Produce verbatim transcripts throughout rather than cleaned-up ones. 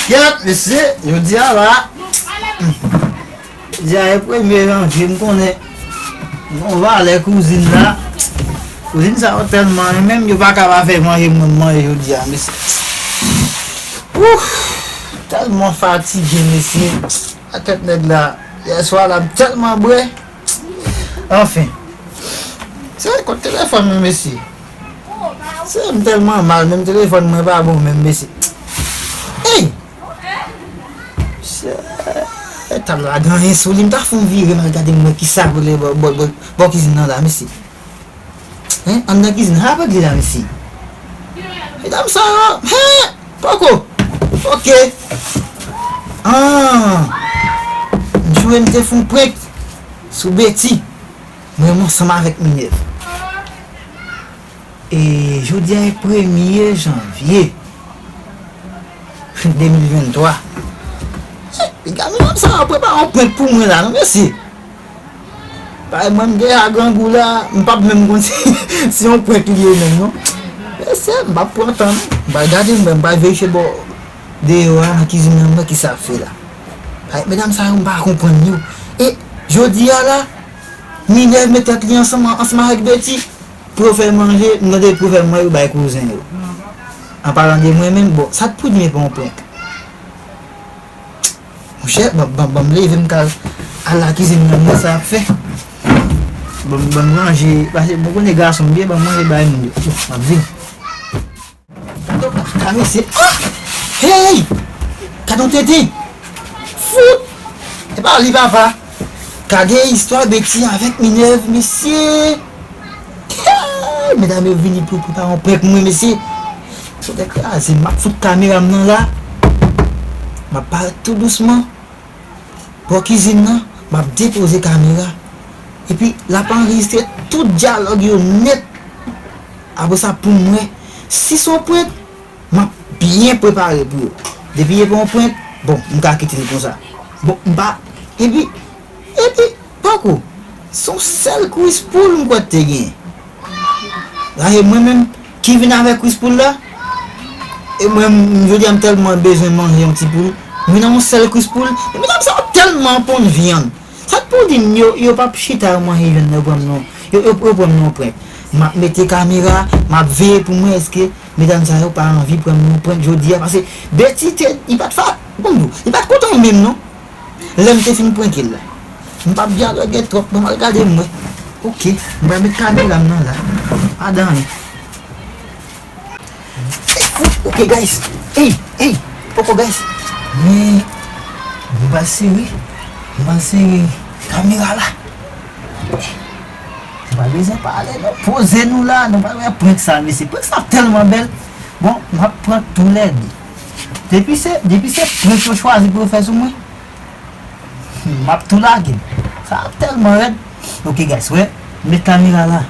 Kèt, mesye, jodi a la. Jodi a e premye janvye, m konnen. Gon valè kouzin la. Kouzin sa yo tèlman renmen m, yo pa ka pa fè manje mwen manje jodi a, mesye. Ouf! Tèlman fatige, mesye. A tèt nèg la. Yè swa la, m tèlman bwè. Anfen. Se kot telefòn mwen, mesye. Se m tèlman mal, menm telefòn mwen pa bon, menm, mesye. Ey! Mesye, etab la gen anyen sou li, m ta fè yon vire, m al gade, m wè kisa rele bò, bò, bò, bò kizin nan la, mesye. Hein? Anndan kizin, ha, pa gle la, mesye. Medam sa yo, hein? Poko. Ok. Ah. M jwe m te fè yon prank sou Betty. Mwen menm ansanm avèk Minerve. E jodi a e premye janvye de mil venntwa. Piga medam sa yo prepare yon prank pou mwen la, non, mesye. Paske mwen m deja grangou la, m p ap menm konn si, si yon prank li ye menm, non. Mesye, m p ap pran tan, non. M pral gade, m pral verifye bò deyò a, nan kizin nan, m wè kisa ap fè la. Paske medam sa yo, m pa konprann yo. E jodi a la, Minerve met tèt li ansanm, ansanm avèk Betty. Pou yo fè manje, m tande pou yo fè manje, yo bay kouzen yo. An palan de mwen menm, bon, sa t pou di m e pa yon prank? Monchè, ban, ban, ban m leve m ka al lakizin nan, mwen sa ap fè. Ban m, ban m ranje, paske mwen konnen gason m ye, ban m ranje bay moun yo. M ap vini. Gade yon kaka, mesye. Oh! Hey! Gade yon tenten. Fout! E pa li, papa. Gade istwa Betty avèk Minerve, mesye. Hey! Medam yo vini pou prepare yon prank mwen, mesye. Sot kraze, m ap fout kamera m nan la. M ap parèt tou dousman. Bò kizin nan, m ap depoze kamera. Epi, l ap anrejistre tout dyalòg yo nèt. Apre sa, pou m wè, si se yon prank, m ap byen prepare pou yo. Depi e pa yon prank, bon, m ka kite l konsa. Bon, m pa, epi, epi, poko, se yon sèl kwis poul m kwè te gen. Gade mwen menm ki vin avèk kwis poul la. E mwen, m, jodi a m tèlman bezwen manje yon ti poul. M vin nan yon sèl kwis poul. E medam sa yo tèlman ponn vyann. Sa k pou di m yo, yo p ap chita yo manje vyann nan yo pran m nan, yo, yo, yo pran m nan yon prank. M ap mete kamera, m ap veye pou m wè èske medam sa yo pa anvi pran m nan yon prank jodi a. Paske Betty te, li pa t fa, bon, li pa t kontan menm non. Lè m te fin pranke l la. M p ap dyaloge twòp, ban m al gade m wè. Ok, m pral met kamera m nan la. Pa dan anyen. Ok, guys. Ey, ey, poko, guys. Men, m pral sere, m pral sere kamera la. Nou pa bezwen pale, non. Poze nou la, nou pral wè prank sa, mesye. Prank sa tèlman bèl. Bon, m ap prank toulède. Depi se, depi se prank yo chwazi pou yo fè sou mwen. M ap tou lage. Sa ap tèlman rèd. Ok, guys, wè. Met kamera la.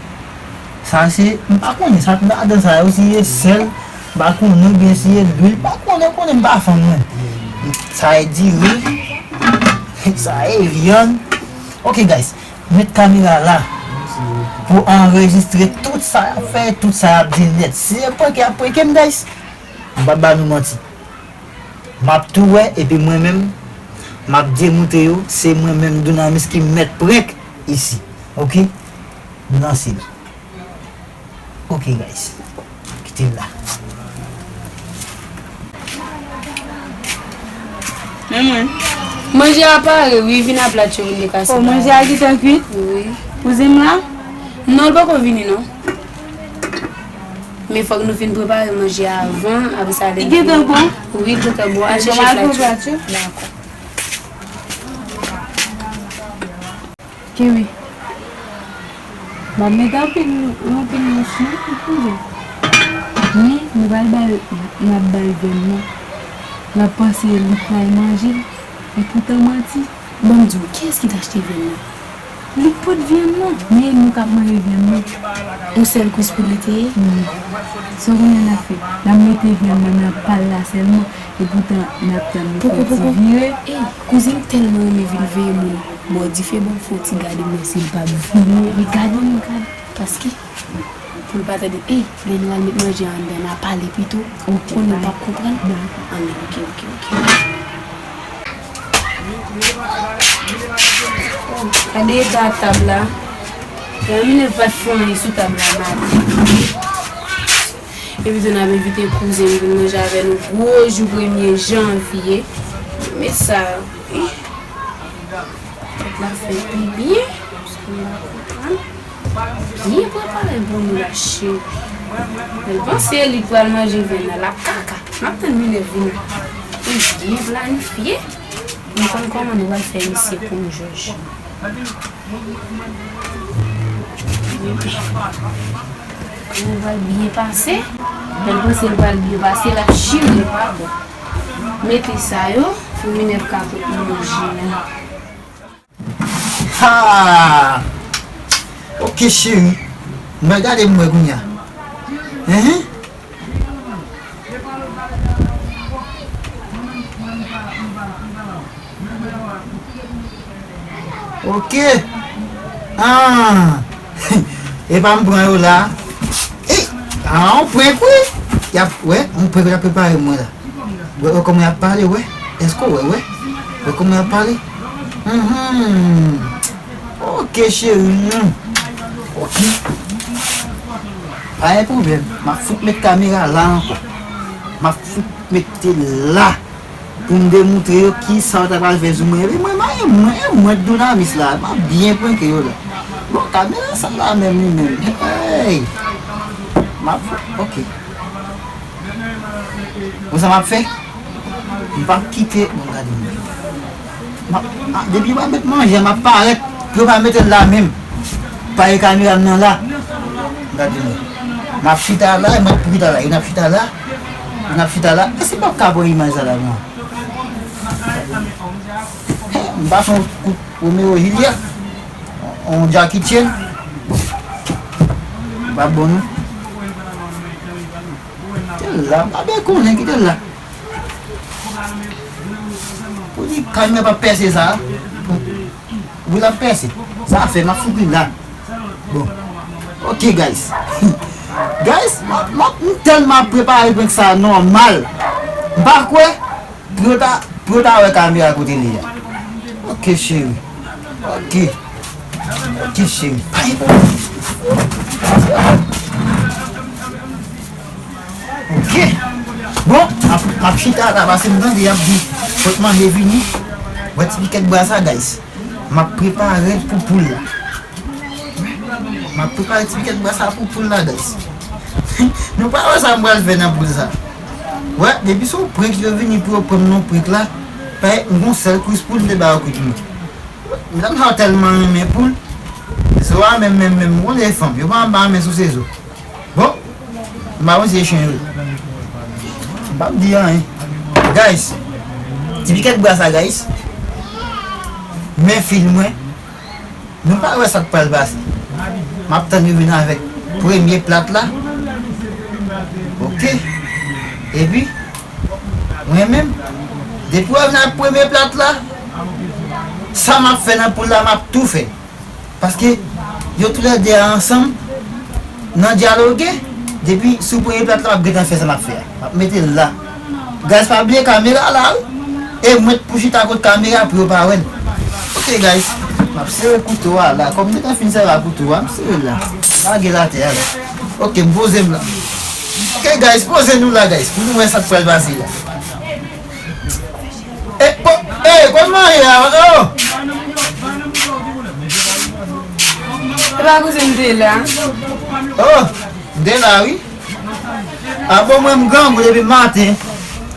Sa se, m pa konnen, sa t ladan sa yo, si e sèl, m pa konnen, oubyen si e lwil, m pa konnen, konnen, m pa fanm mwen. Sa e diri, sa e vyann. Ok, guys, met kamera la pou anrejistre tout sa y ap fè, tout sa y ap di nèt. Si se prank y ap pranke m, guys, m p ap ba nou manti. M ap tou wè, epi mwen menm, m ap demontre yo, se mwen menm Dunamis ki mèt prank isi. Ok? Nou lanse l. Ok, guys. Kite l la. Men mwen. Manje a pare, wi, vin a plat yo, vin dekase. Oh, manje a gentan kwit? Wi. Kouzen m la? Non, l poko vini, non. Men fòk nou fin prepare manje a avan, apre sa lè... Li gentan bon? Wi, li gentan bon. Al chèche plat yo. Dakò. Kere. M ap mete anpil, anpil mouch, non, pou koule. Men, nou pral bay, n ap bay vyann nan. N ap panse li pral manje l. Epoutan manti. Ban m di w, kiyès ki t achte vyann nan? Li pot vyann nan, men nou k ap manje vyann nan. Yon sèl kwis poul li te ye? Wi. Sa w konnen n ap fè? N ap mete vyann nan nan pal la sèlman, epoutan n ap tann li fè yon ti vire. Ey, kouzin tèlman renmen vin veye moun bò dife, ban m fè yon ti gade m wè si l p ap vire. Li gade m, gade. Paske Nou pa tande, ey, lè nou al met manje a anndan, n a pale pito. Ok, konnen w p ap konprann. Dakò. Anben, ok, ok, ok. Gade eta tab la. Gade, Minev pa t fè anyen sou tab la maten. Epi tou n ap envite kouzen m vin manje avè nou gwo jou premye janvye. Men sa, ih, tèt la fè pi byen. Sa m pa konprann. Byen prepare pou nou la, cheri. Mwen panse li pral manje vyann nan, l ap kaka. M ap tann Minev vini. Li byen planifye. M konn kòman nou pral fè misye konn jòj. Nou pral byen pase. Mwen panse l pral byen pase, l ap chire pa bon. Mete sa yo pou Minev ka pot manje a. Ha! Ok, cheri. Mwen gade mwen kounye a. Enhen. Ok. Ah. Epa m pran yo la. Eh, ah, on prank wi. Y ap, wè, on prank y ap prepare mwen la. Wè, wè kòman y ap pale, wè. Èske w wè, wè? Wè kòman y ap pale? Mhm. Ok, cheri. Ok. Pa gen pwoblèm. M ap fout met kamera la ankò. M ap fout mete la. Pou m demontre yo kisa yo ta pral fè sou mwen. Epi mwen, mwen, mwen, mwen Dunamis la. M ap byen pranke yo la. Bon, kamera sa la menm li menm. Hey! M ap, ok. Bon, sa m ap fè? M p ap kite. Bon, gade mwen. M ap, ah, depi yo pa met manje, m ap parèt. Pou yo pa mete l la menm. Pa gen kamera m nan la. Gade mwen. M ap chita la, m ap chita la. Yo n ap chita la. Yo n ap chita la. Èske m p ap ka pran imaj sa la, mwen? M pase yon kout Romeo Juliet, yon Jackie Chan. Pa bon, non. Kite l la, m pa byen konnen, kite l la. Pou di, kamera pa pèse sa. Wi, l ap pèse. Sa fè, m ap fout li la. Bon. Ok, guys. Guys, m ap, m ap, m tèlman ap prepare prank sa nòmal. M pa kwè pou yo ta, pou yo ta wè kamera kote li a. Ok, cheri. Ok. Ok, cheri. Pa gen pwoblèm. Ok. Bon, m ap, m ap chita la, paske m tande y ap di, pot manje vini. Wè ti pikèt bwa sa, guys. M ap prepare pou poul la. M ap prepare ti pikèt bwa sa pou poul la, guys. Nou pa wè sa m pral fè nan poul sa. Wè, depi se yon prank yo vini pou yo pran m nan prank la, pa m gon sèl kwis poul m te ba yo kwit mwen. Medam sa yo tèlman renmen poul. Zo a menm, menm, menm, m konnen fanm, yo pa anba men sou se zo. Bon, m pa konn si se chen yo ye. M p ap di anyen. Guys, ti pikèt bwa sa, guys. Men fil mwen. Nou pa wè sa k pral pase. M ap tann yo vin avèk premye plat la. Ok. Epi, mwen menm, depi yo vin avèk premye plat la, sa m ap fè nan poul la, m ap tou fè. Paske yo toulède a ansanm nan dyaloge, depi sou premye plat la, m ap gentan fè sa m ap fè a. M ap mete l la. Guys, pa bliye kamera la, wi. E mwen pou chita kot kamera pou yo pa wè l. Ok, guys. M ap sere kouto a la. Kòm m gentan fin sere kouto a, m sere l la. Lage l atè a la. Ok, m poze m la. Ok, guys, poze nou la, guys, pou nou wè sa k pral pase la. E, ko, e, kòman ye a? Oh! E pa kouzen m te la. Oh, m te la, wi. A bon, mwen m grangou depi maten.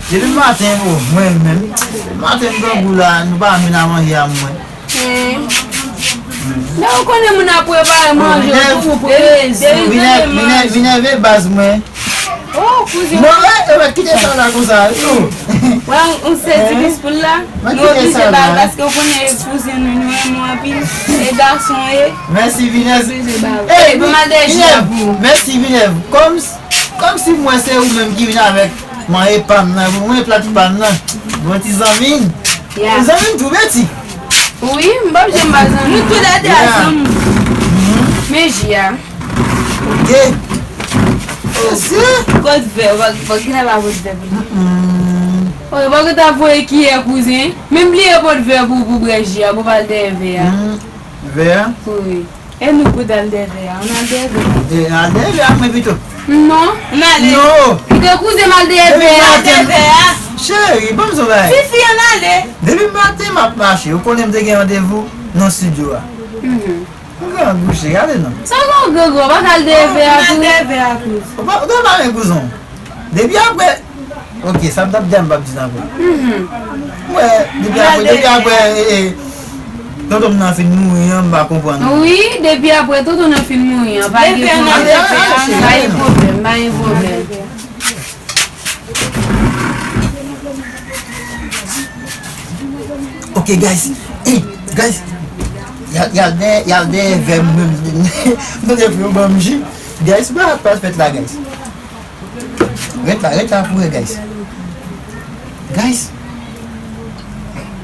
Depi maten, oh, mwen menm. Depi maten m grangou la, nou pa vin a manje a mwen. Hmm. Men ou konnen moun ap prepare manje pou ou, pou plezi. Minèv, Minèv, Minèv e baz mwen. Oh, kouzin. Non, e, e, kite sa la konsa, wi. Wè, ou se ti pis poul la. Nou oblije ba l paske ou konnen e kouzin nou, nou renmen w anpil. E gason e. Mèsi, Minèv. Oblije ba l. Ey, bon, m al dèyè jina pou ou. Mèsi, Minèv. Kòm, kòm si mwen se ou menm ki vin avèk manje pa m nan, pou mwen plat pa m nan. Bon, ti zanmi. Ya. Zanmi m tou beti. Wi, m p ap janm ba zanmi. Nou tou lè de a zanmi. Men ji a. Ok. Mesye! Kot vè? Ou pa, ou pa genlè pa pot vè pou li. Mm-mm. Ou pa gentan voye kiyè, kouzen. Menm bliye pot vè pou, pou bwè ji a, pou pral dèyè vè a. Mm. Vè a? Wi. E nou pou t al dèyè vè a. Ann al dèyè vè a. E, al dèyè vè a, mwen pito. Non. Ann ale. Non. Kite kouzen m al dèyè vè a. Al dèyè vè a. Cheri, ban m yon bagay. Fifi, ann ale. Depi maten m ap mache, ou konnen m te gen randevou nan estidyo a. Mhm. Ou grangou, cheri, ale non. Sa w grangou, ou pa ka al dèyè vè a tou? Al dèyè vè a tou. Ou pa, ou pa renmen kouzen w. Depi apre, ok, sa m t ap di a, m p ap di l ankò. Mhm. Mwen, depi apre, depi apre, e, e, tonton m nan fin mouri an, m pa konprann. Wi, depi apre tonton nan fin mouri an, pa gen pwoblèm, pa gen pwoblèm, pa gen pwoblèm. Ok, guys. Hey, guys. Y al, y al dèyè, y al dèyè vè m menm. Mwen te fè yon banm ji. Guys, bagay ap fèt la, guys. Ret la, ret la pou wè, guys. Guys.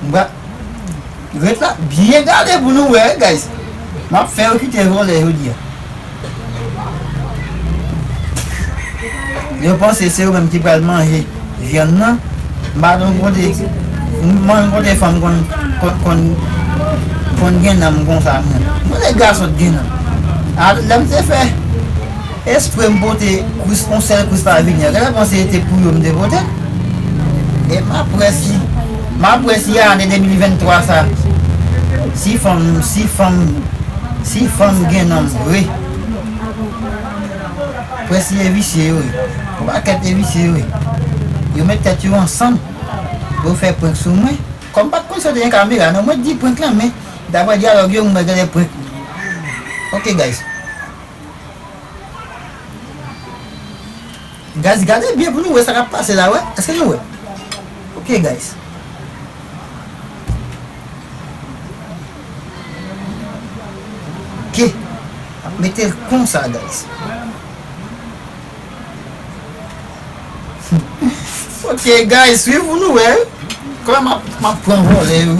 M va, ret la, byen gade pou nou wè, guys. M ap fè yo kite vòlè jodi a. Yo panse se yo menm ki pral manje vyann nan. M pa t konnen kote, m pa t konnen kote fanm konn, konn, konn, konn gen nanm konsa, mwen. Mwen, lè gason t gen nanm. A, lè m te fè espre m pote kwis, yon sèl kwis pa vini an. Genlè panse se te pou yo m te pote. E m ap wè si, m ap wè si ane de mil venntwa sa, si fanm, si fanm, si fanm gen nanm vre. Prens li e visye yo ye. Yon pakèt e visye yo ye. Yo met tèt yo ansanm pou yo fè prank sou mwen. Kòm m pa t konn si yo te gen kamera, non, mwen di prank lan, men daprè dyalòg yo, mwen genlè prank. Ok, guys. Guys, gade byen pou nou wè sa k ap pase la, wè. Èske nou wè? Ok, guys. Ok. Ap mete l konsa, guys. Ok, guys, swiv pou nou wè. Kòman m ap, m ap pran vòlè yo.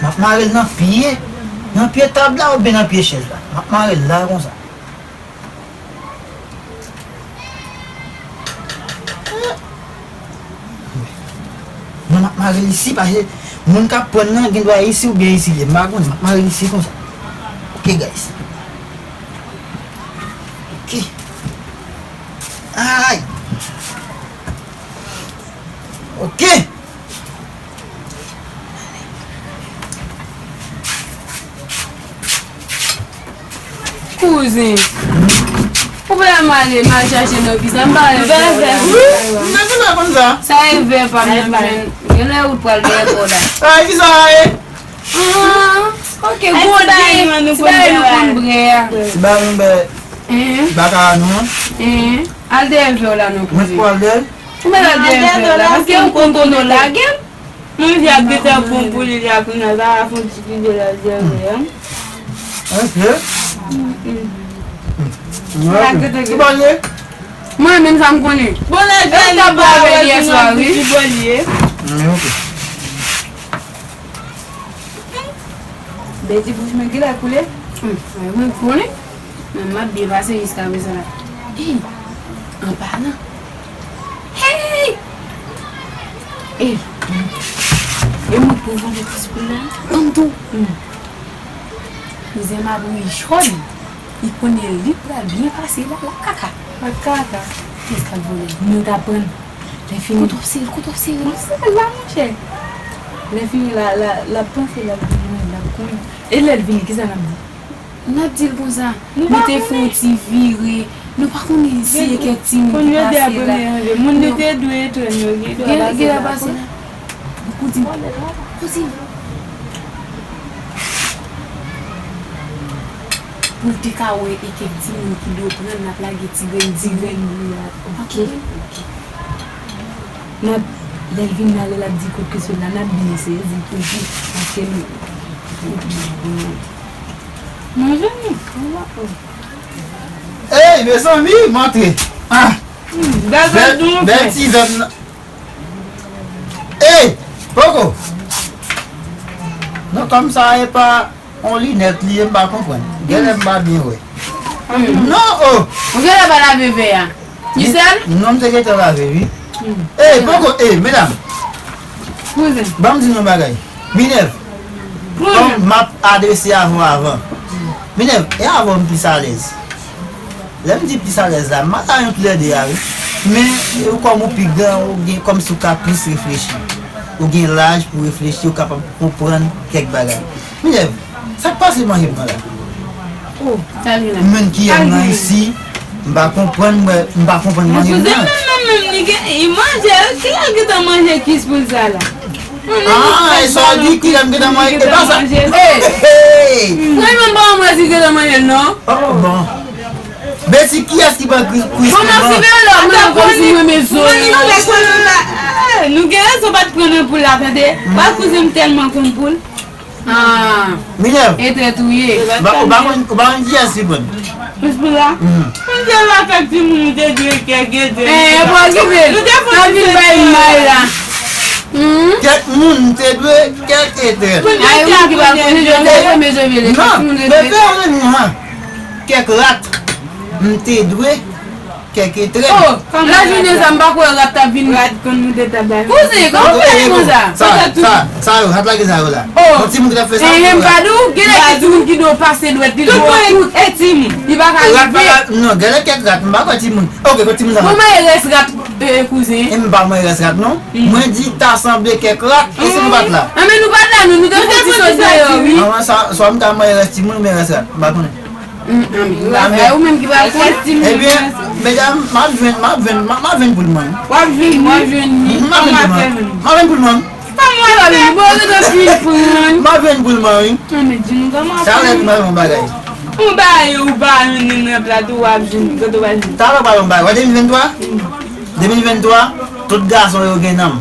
M ap mare l nan pye, nan pye tab la oubyen nan pye chèz la. M ap mare l la konsa. Non, m ap mare l isi, paske moun k ap pran nan gen dwa isi oubyen isi li ye. M pa konnen, m ap mare l isi konsa. Ok, guys. Ok. Ay! Ok! Kouzen. Ou pa m ale, m al chache nan pizza, m pa wè vè. Vè, vè. Wi, m te konn sa. Sa e vè pa m nan men. Genlè ou pral dèyè kò la. Ay, ki sa e? Ah, ok, gode. Ti bagay nou konn bwè a. Ti bagay nou bwè. Hein? Baka nou an. Hein? Al dèyè vè w la non, kouzen. Mwen pral dèyè. Ou mèt al dèyè vè w la, paske ou konn kote w lage l. Mwen di ap gentan pran pou li la kounye a, sa va fè yon ti pide la dèyè vè a. Ok. Mwen menm sa m konnen. Bon, lè vè li pa wè nou ap di ki bò li ye. Mm, ok. Bèl ti bouch mwen genlè koule. Hmm, mwen konnen. Men m ap byen pase jiska prezan la. Ey, an palan. Hey! Ey! E mwen pou vande plis pou la. Tann tou. Hmm. Kouzen m ap ri jòn. Li konnen li pral byen pase la, la kaka. La kaka. Kiyès k ap vòlè? Nou ta pran. Lè fini. Kote w ap sere, kote w ap sere? M ap sere la, monchè. Lè fini la, la, l ap panse, l ap vini, l ap konnen. E lè l vini, kisa n ap di? N ap di l konsa, nou te fè yon ti vire, nou pa konnen si e kèk timoun ki pase la. Moun li te dwe etrann yo, gen dwa pase la. Pou di, pou di. Pou l te ka wè e kèk timoun ki dwe pran, n ap lage ti grenn, ti grenn bri a. Ok. N ap, lè l vin la, lè l ap di kote ke sou la, n ap byen sezi pou di, paske nou. Manje nou. Ey, mezanmi, m antre. Ah! Bèl, bèl ti zòn. Ey, Poko! Non, kòm sa e pa yon linèt li ye, m pa konprann. Genlè m pa byen wè. Non, oh! Ou genlè pa lave vè a. Disèl? Non, m te gentan lave, wi. Ey, poko, ey, medam. Ban m di nou yon bagay. Minèv, kòm m ap adrese avè w avan. Minèv, e avè w m plis alèz. Lè m di plis alèz la, m mal a yon toulède a, wi. Men, e, kòm ou pi gran, ou gen kòmsi ou ka plis reflechi. Ou gen laj pou reflechi, ou kapab konprann kèk bagay. Minèv, sa k pase manje m nan la? Oh, sa vin la. M menm ki yè m nan isi, m pa konprann, mwen, m pa konprann manje m nan. Kouzen menm, menm, menm, li gen, li manje, kilè l gentan manje kis poul sa la? Ah, e sa w di, kilè m gentan manje, e pa sa. Hey! Mwen menm pa wè si gentan manje l, non. Oh, bon. Beti, kiyès ki pran kwi-, kwis pou mwen? Kòman si gen lòt, mwen kòm si mwen men zòn. Nou gen rezon pa t pran nan poul la, tande. Wè kouzen m tèlman konn poul. Ah. Minèv. E trèt ou ye. Ba, ou pa konn, ou pa konn kiyès ki pran. Kwis poul la? Mhm. Mwen te la fèk timoun, nou te dwe kèk ete. Eh, pa okipe l. Nou te fè vin bay may la. Hmm? Kèk moun te dwe kèk ete. Ay, moun ki pa konnen, jodi a, men je vele. Non, men fè anyen nou, ha. Kèk rat, m te dwe kèk etrèd. Oh, lajounen sa, m pa kwè rat t ap vin. Rat konn moute tab la. Kouzen, kòman w fè konsa? Sa, sa, sa yo, rat la ki sa yo la? Oh. Yon timoun ki t ap fè sa. Eh, m pa di w, gen lè ki timoun ki do pase dwèt li dwòl kout. E timoun. Li pa ka rive. Rat pa ka, non, gen lè kèk rat, m pa kwè timoun. Ok, kot timoun sa. Ou manje rès rat, eh, kouzen? E m pa manje rès rat, non. Mwen di ta sanble kèk rat, e se nou pa t la. Ah, men nou pa t la, nou, nou te fè ti sòs deyò, wi. Sa, swa m ta manje rès timoun oubyen rès rat, m pa konnen. Ou menm ki pral konnen. Ebyen, medam, m ap jwenn, m ap jwenn, m ap, m ap jwenn poul mwen. W ap jwenn, w ap jwenn li. M ap jwenn poul mwen. M ap jwenn poul mwen. Kòman w ap fè? Bon, ou gentan fin pran. M ap jwenn poul mwen, wi. Talè m pral yon bagay. Ou ba yo, ou ba yo ni nan plat ou, w ap jwenn, kote w pral jwenn. Talè m pral yon bagay. Wè de mil venntwa? De mil venntwa, tout gason yo gen nanm.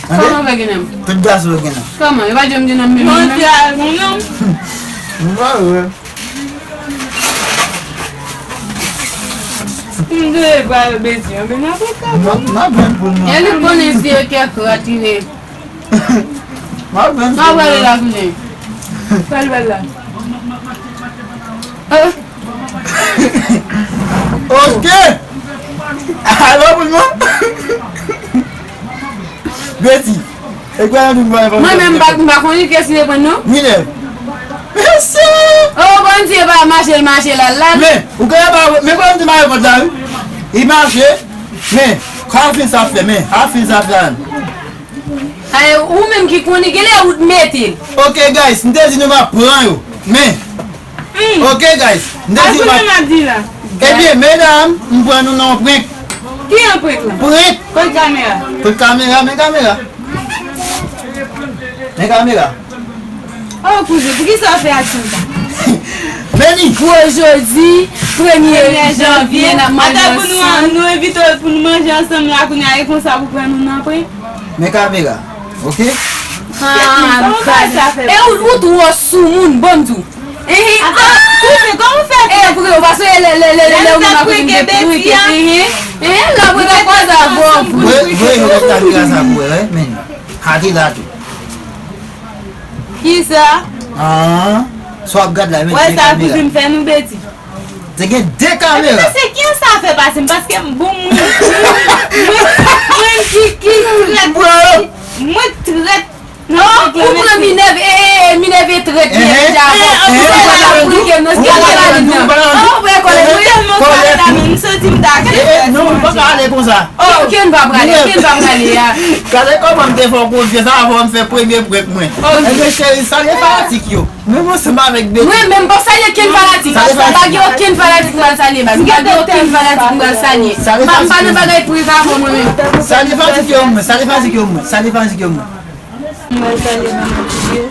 Tande? Kòman w fè gen nanm? Tout gason yo gen nanm. Kòman? Yo pa janm gen nanm menm yo menm? Mwen te al gen nanm. M pa wè. M te pral beti, men n ap pran. M ap, m ap jwenn pou nou. E li konnen se kèk rat li ye. M ap jwenn pou nou. M ap pral la konnen. Pral, pral la. Ah. Ok. Alo, pou mwen. Beti. E kwa nan tout mwen. Mwen menm, m pa, m pa konnen kiyès ki te pran non. Minèv. Mesye. Oh, Bondye pa mache, l mache la, la. Men, ou konnen pa, men konnen m te mare kont la, wi. Li mache. Men, ka fin sa fè, men, ka fin sa fè. Ay, ou menm ki konnen, genlè ou t mete l. Ok, guys, m te di nou m ap pran yo. Men, ok, guys, m te di nou m ap. Ebyen, medam, m pran nou nan yon prank. Ki yon prank la? Prank. Kot kamera? Kot kamera, men kamera. Men kamera. Oh, kouzen, poukisa w fè aksyon sa? Men li. Pou jodi, premye janvye, n ap manje ansanm. Ata pou nou, nou envite w pou nou manje ansanm la, kounye a, e konsa pou pran nou nan prank? Men kamera, ok? Ah, e ou, ou twò soumoun, bon m di w. Ehe, ah! Kouzen, kòman w fè? E vre, ou pa sonje lè, lè, lè, lè, lè ou menm ak ou te pranke, ehe. Ehe, la mwen nan kòz avè w. Vre, vre, yo mèt kamera sa pou wè, men. Ate la tou. Kisa? Ah, sa w ap gad la, men. Wè sa, kouzen, m fè nou betiz. Te gen de kamera. Epi se kiyès sa fè pase m, paske m bon moun. Mwen, mwen ki, ki trèt. Mwen trèt. Non, ou pran Minèv, e, e, e, Minèv e trèt li ye deja. Ou pran la pou li gen nan se la la li nan. Oh, ou pran kòlèt mwen. Tèlman kòlèt la, men m santi m ta. E, e, non, ou pa ka ale konsa. Oh, Ken pa prale, Ken pa prale a. Gade kòman m te fè w konfyans avan m fè premye prank mwen. Ebyen, cheri, salye fanatik yo. Menm ansanm avèk Betty. Mwen menm, pa salye kenn fanatik. Pa gen okenn fanatik m pral salye, baz. Pa gen okenn fanatik m pral salye. M pa, m pa nan bagay prank avè w mwen menm. Salye fanatik yo mwen, salye fanatik yo mwen, salye fanatik yo mwen. M pral salye fanatik yo.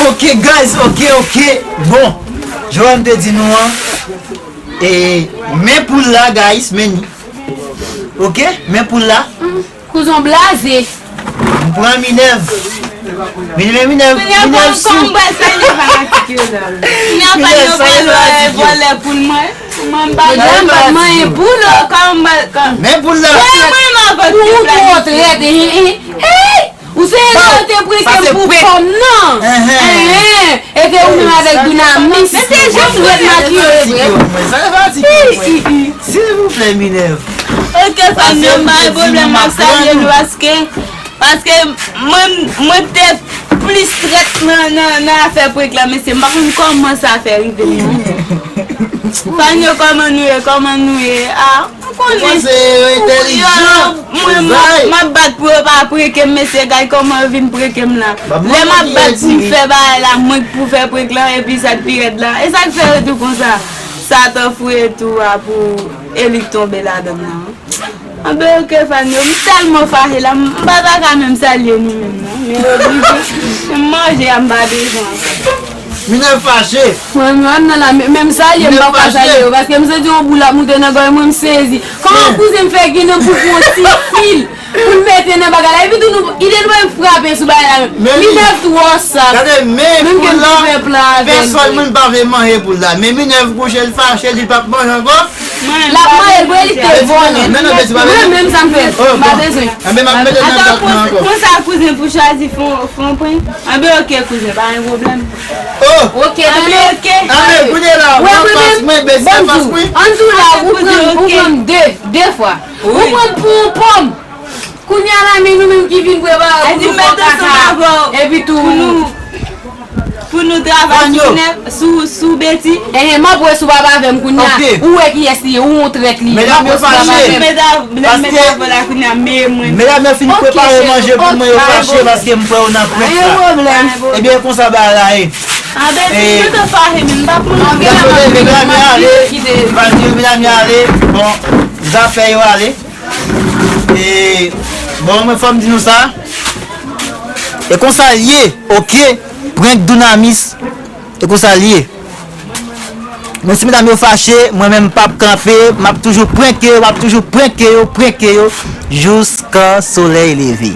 Ok, guys, ok, ok. Bon, jan m te di nou an, e, men poul la, guys, men li. Ok, men poul la. Kouzen w blaze. M pran Minèv. Minèv, Minèv, Minèv sou. Minèv salye fanatik yo la. Minèv salye fanatik yo. Vòlè poul mwen. Mwen m pa manyen poul. Men poul la. Mwen, mwen, mwen, mwen, mwen, mwen, mwen, mwen, mwen, mwen, mwen, Se yo te prank m pou prank. Kòm nan. Enhen. E te ou menm avèk Dunamis. Mesye, jan m ret makiye vre. Sa e fatige mwen. Silvouplè, Minerve. Ok, fanm yo, m pa gen pwoblèm, m ap salye nou paske, paske mwen, mwen te plis trèt nan, nan, nan afè prank la, mesye. M pa konn kòman sa fè rive m nan. Fanm yo, kòman nou ye? Kòman nou ye? Ah, ou konnen. Ou panse yo entèlijan? Yo, mwen, m ap, m ap bat pou yo pa prank m, mesye, gad kòman yo vin prank m la. Lè m ap bat pou m fè bagay la, mwen k pou fè prank lan, epi sa k pi rèd la. E sa k fè yo tou konsa? Satan fouye tou a pou e li k tonbe ladan l lan. Anben, ok, fanm yo, m tèlman fache la, m pa ta ka menm salye nou menm non. Men oblije, m manje a, m pa bezwen ankò. Minerve fache. Mwen menm nan la, men, menm salye, m pa ka salye yo, paske m santi yon boul ap moute nan gòj mwen, m sezi. Kòman kouzen m fè gen nan pou pran ti fil pou l mete nan bagay la? Epi tou, nou, ide nou menm frape sou bagay la. Minerve twò saf. Gade, men poul la, pèsòn moun pa vle manje poul la. Men Minerve kouche, l fache, li p ap manje ankò. L ap manje l, pou li te vòlè. Mwen menm sa m fè, m pa bezwen. Anben, m ap mete nan dòt mwen ankò. Konsa, kouzen, pou chwazi fon, fon pwen. Anben, ok, kouzen, pa gen pwoblèm. Oh! Ok, anben, ok. Anben, kounye la, mwen fas mwen, bèl fas mwen. Ann tou la, ou pran, ou pran de, de fwa. Ou pran pou yon pòm. Kounye a la, men nou menm ki vin prepare pou nou fè kaka. Epi tou, pou nou travay sou Nèf, sou, sou Beti. Enhen, m ap wè si w ap avè m kounye a. Ou wè kiyès li ye, ou yon trèt li ye. M ap wè si w ap avè m. Medam yo fache. Paske medam yo fin prepare manje pou mwen, yo fache paske m pran yo nan prank la. Ebyen, konsa bagay la ye. Medam yo ale. Medam yo ale. Bon, zafè yo ale. E, bon, mwen fò m di nou sa. E konsa l ye, ok? Prank Dunamis. E konsa l ye. Men si medam yo fache, mwen menm m p ap kanpe, m ap toujou prank yo, m ap toujou prank yo, prank yo, jouskan solèy leve.